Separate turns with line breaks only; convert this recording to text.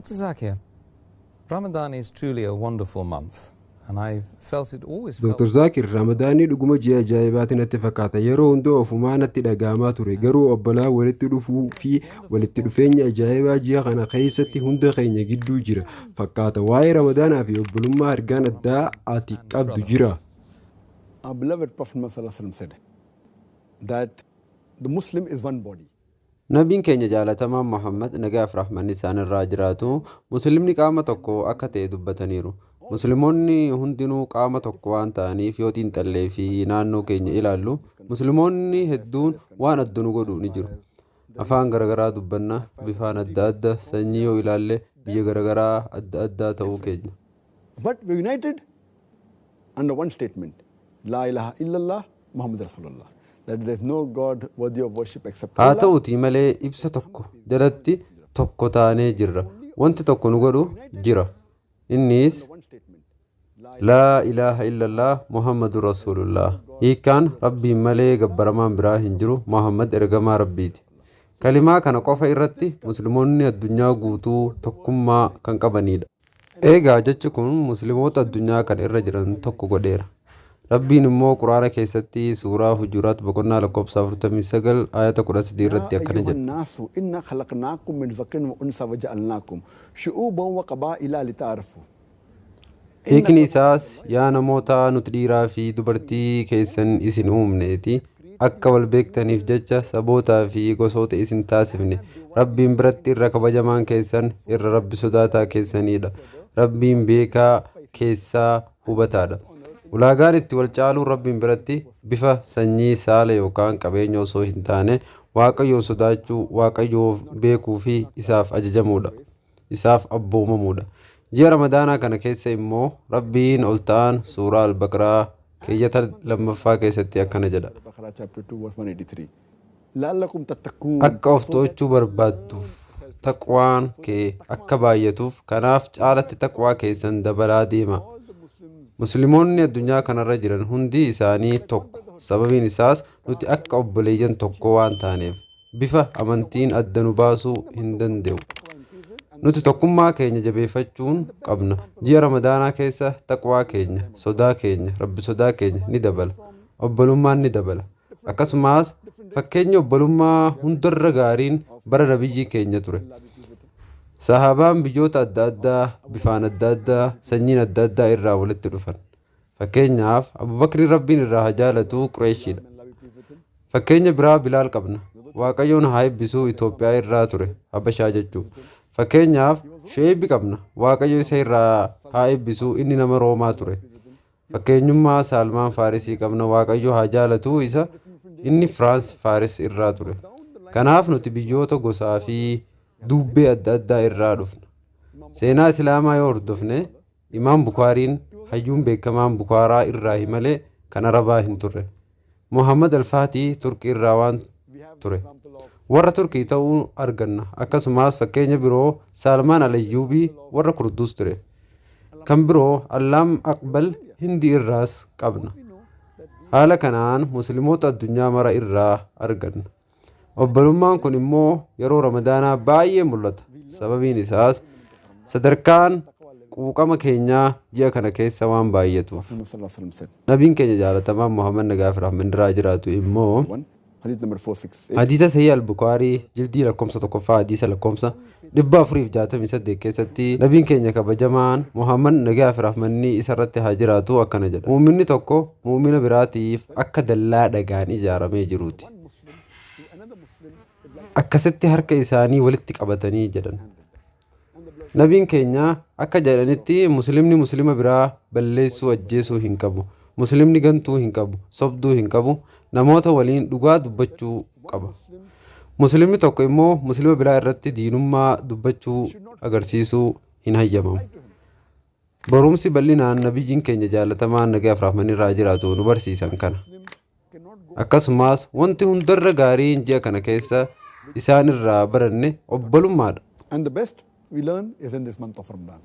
Dr. Zakir, Ramadan is truly a wonderful month, and I've felt it always felt
Dr. Zaakir, Ramadaanni dhuguma ji'a ajaa'ibaati natti fakkaata. Yeroo hunda ofumaa natti dhaga'amaa ture. Garuu obbolaa walitti dhufuu fi walitti dhufeenya ajaa'ibaa ji'a kana keessatti hunda keenya gidduu jira fakkaata. Waa'ee Ramadaanaa fi obbolummaa argaan addaa ati qabdu jira.
Our beloved Prophet Muhammad sallallahu alaihi wasallam said that the Muslim is one body.
Nabiin keenya jaalatamaan Muhammad, nagaa fi rahmanni isaan irraa jiraatu, Muslimni qaama tokko akka ta'e dubbataniiru. Musliimoonni hundinuu qaama tokko waan ta'aniif, yoo xiinxallee fi naannoo keenya ilaallu, Musliimoonni hedduun waan adda nu godhu ni jiru. Afaan garaagaraa dubbanna, bifaan adda adda, sanyii yoo ilaalle biyya garaagaraa adda addaa ta'uu keenya.
But we're united under one statement: La ilaha illallah, Muhammad Rasulullah. That there is no God worthy of worship except
Haa
Allah.
ta'uutii malee ibsa tokko jalatti tokko taanee jirra. Wanti tokko nu godhu jira. Innis
One statement.
Laa ilaaha illallah Muhammadu Rasuulullah. Hiikkaan Rabbiin malee gabbaramaan biraa hin jiru, Muhammad ergamaa Rabbiiti. Kalimaa kana qofa irratti Musliimoonni addunyaa guutuu tokkummaa kan qabanidha. Eegaa jechi kun Musliimoota addunyaa kana irra jiran tokko godheera. Rabbiin immoo Quraana keessatti suuraa Hujuraat boqonnaa lakkoofsa 49 ayata 13 irratti
يا
akkana
أيها
jedha.
الناس إنا خلقناكم من ذكر وأنثى وجعلناكم شعوبا وقبائل لتعارفوا.
Hiikni isaas, yaa namoota, nuti dhiiraa fi dubartii keessan isin uumneeti. Akka wal beektaniif jecha sabootaa fi gosoota isin taasifne. Rabbiin biratti irra kabajamaan keessan irra Rabbi sodaataa keessanidha. Rabbiin beekaa keessaa hubataadha. Ulaagaan itti wal caaluun Rabbiin biratti bifa, sanyii, saala yookaan qabeenya osoo hin taane, Waaqayyoon sodaachuu, Waaqayyoof beekuu fi isaaf ajajamuudha. Isaaf abboomamuudha. Ji'a Ramadaanaa kana keessa immoo Rabbiin ol ta'an suuraa Albaqraa keeyyata lammaffaa keessatti akkana jedha.
Baqarah chapter 2 verse 183. لعلكم تتقون.
Akka of to'achuu barbaadduuf, taqwaan kee akka baay'atuuf, kanaaf caalatti taqwaa keessan dabalaa deema. Musliimoonni addunyaa kanarra jiran hundi isaanii tokko. Sababiin isaas nuti akka obboleeyyan tokko waan taaneef bifa amantiin adda nu baasuu hin danda'u. Nuti tokkummaa keenya jabeeffachuun qabna. Ji'a Ramadaanaa keessa taqwaa keenya, sodaa keenya, Rabbi sodaa keenya ni dabala. Obbolummaan ni dabala. Akkasumas fakkeenya obbolummaa hundarra gaariin bara nabiyyii keenya ture. Sahaabaan biyyoota adda addaa, bifaan adda addaa, sanyiin adda addaa irraa walitti dhufan. Fakkeenyaaf, Abubakri, Rabbiin irraa haa jaalatu, Qureeshiidha. Fakkeenya biraa Bilaal qabna. Waaqayyoon haa eebbisuu, Itoophiyaa irraa ture, Habashaa jechuu. Fakkeenyaaf, Shu'eebi qabna. Waaqayyo isa irraa haa eebbisuu, inni nama Roomaa ture. Fakkeenyummaa Saalmaan Faarisii qabna. Waaqayyo haa jaalatu isa, inni Firaans Faaris irraa ture. Kanaaf nuti biyyoota gosaa fi dubbee adda addaa irraa dhufna. Seenaa Islaamaa yoo hordofne, Imaam Bukaariin hayyuun beekamaan Bukaaraa irraa malee kan Arabaa hin turre. Muhammad Alfaatii Turkii irraa waan ture. Warra Turkii ta'uu arganna. Akkasumas fakkeenya biroo Saalmaan Alayyuubii warra Kurduus ture. Kan biroo Allaam Aqbal Hindii irraas qabna. Haala kanaan Musliimoota addunyaa mara irraa arganna. Obbolummaan kun immoo yeroo Ramadaanaa baay'ee mul'ata. Sababiin isaas sadarkaan quuqama keenyaa ji'a kana keessa waan baay'atuuf.
Prophet Muhammad sallallahu alaihi wasallam said.
Nabiin keenya jaalatamaan Muhammad, nagaa fi rahmanni irraa jiraatu immoo
1 Hadith number 468.
Hadiisa Sahih Al-Bukaarii jildii lakkoomsa tokkoffaa hadiisa lakkoomsa 468 keessatti nabiin keenya kabajamaan Muhammad, nagaa fi rahmanni isarratti haa jiraatu, akkana jedha: "Muuminni tokko muumina biraatiif akka dallaa dhagaan ijaaramee jiruuti. Akkasitti harka isaanii walitti qabatanii," jedhan. Nabiin keenya akka jedhanitti Muslimni Muslima biraa balleessuu, ajjeesuu hin qabu. Muslimni gantuu hin qabu, sobduu hin qabu, namoota waliin dhugaa dubbachuu qaba. Muslimni tokko immoo Muslima biraa irratti diinummaa dubbachuu agarsiisuu hin hayyamamu. Barumsi bal'inaan nabiyyiin keenya jaalatamaan, nagaa fi rahmanni irraa jiraatu, nu barsiisan kana. Akkasumas wanti hundarra gaariin ji'a kana keessa isaan irraa baranne obbolummaadha.
And the best we learn is in this month of Ramadan.